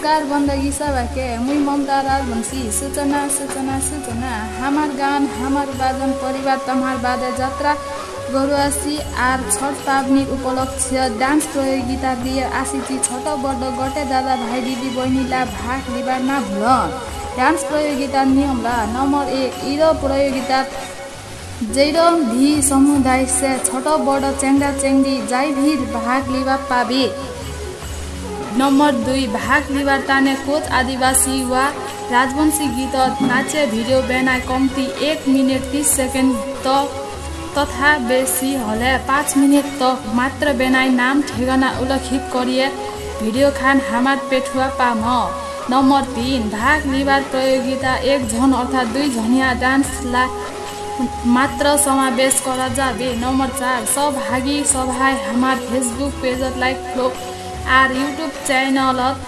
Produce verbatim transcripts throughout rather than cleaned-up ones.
नमस्कार बन्दगी सभाके, मुई ममता राजवंशी। सूचना, सूचना, सूचना। हमार गान, हमार बाजन परिवार तम्हार बादे जात्रा गरुवासी आर छठ पाबनी उपलक्ष्य dance प्रतियोगिता लिएर आसिची छोटो बडो गटे दादा भाइ दिदी बहिनीला भाग लिबार ना भुलन। Dance प्रतियोगिता नियमला नम्बर एक, इरो प्रतियोगिता जैरो भी समुदायसे छोटो बडो चेंगा चेंगी जाइभिर भाग लिबा पाबे। नम्बर दुई, भाग लिबार ताने कोच आदिवासी वा राजवंशी गीतत नाचे भिडियो बेनाई कम्ती एक मिनेट तीस सेकेन्ड त तथा बेसी हले पाँच मिनेट तक मात्र बेनाई नाम ठेगाना उल्लेखित करिए भिडियो खान हमार पेठुवा पाम। नम्बर तिन, भाग लिबार प्रतियोगिता एक झन अर्थात् दुई झनिया डान्सला मात्र समावेश करा जाबे। नम्बर चार, सहभागी सभाय हमार Facebook पेजत लाइक फलो आर YouTube च्यानलत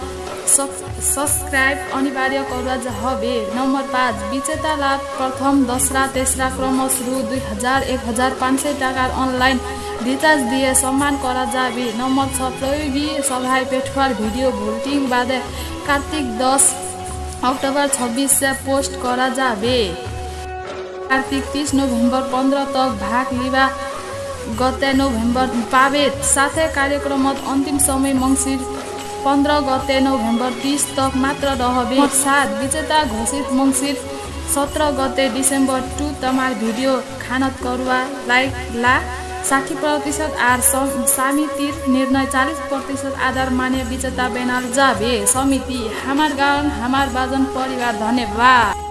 सब्-, सब्स्क्राइब अनिवार्य करा जाहबे। नम्बर पाँच, बिजेताला प्रथम, दसरा, तेसरा क्रमश रु दुई हजार, एक हजार पाँच सय टाकार अनलाइन रिचार्ज दिए सम्मान करा जाबे। नम्बर छ, प्रतियोगी सभाय पेठुवार भिडियो भोटिङ बादे कार्तिक दस अक्टोबर छब्बिससे पोस्ट करा जाबे। कार्तिक तीस नोभेम्बर पन्ध्र तक भाग लिबा गते नोभेम्बर पाबे। साथै कार्यक्रमत अन्तिम समय मंसिर पन्ध्र गते नोभेम्बर तीस तक मात्र रहबे। सात, बिजेता घोषित मंसिर सत्र गते डिसेम्बर टु तमार भिडियो खानत करुवा लाइकला साठी प्रतिशत आर सम-, समितिर निर्णय चालिस प्रतिशत आधार माने बिजेता बेनाल जाबे। समिति, हमार गान, हमार बाजन परिवार। धन्यवाद।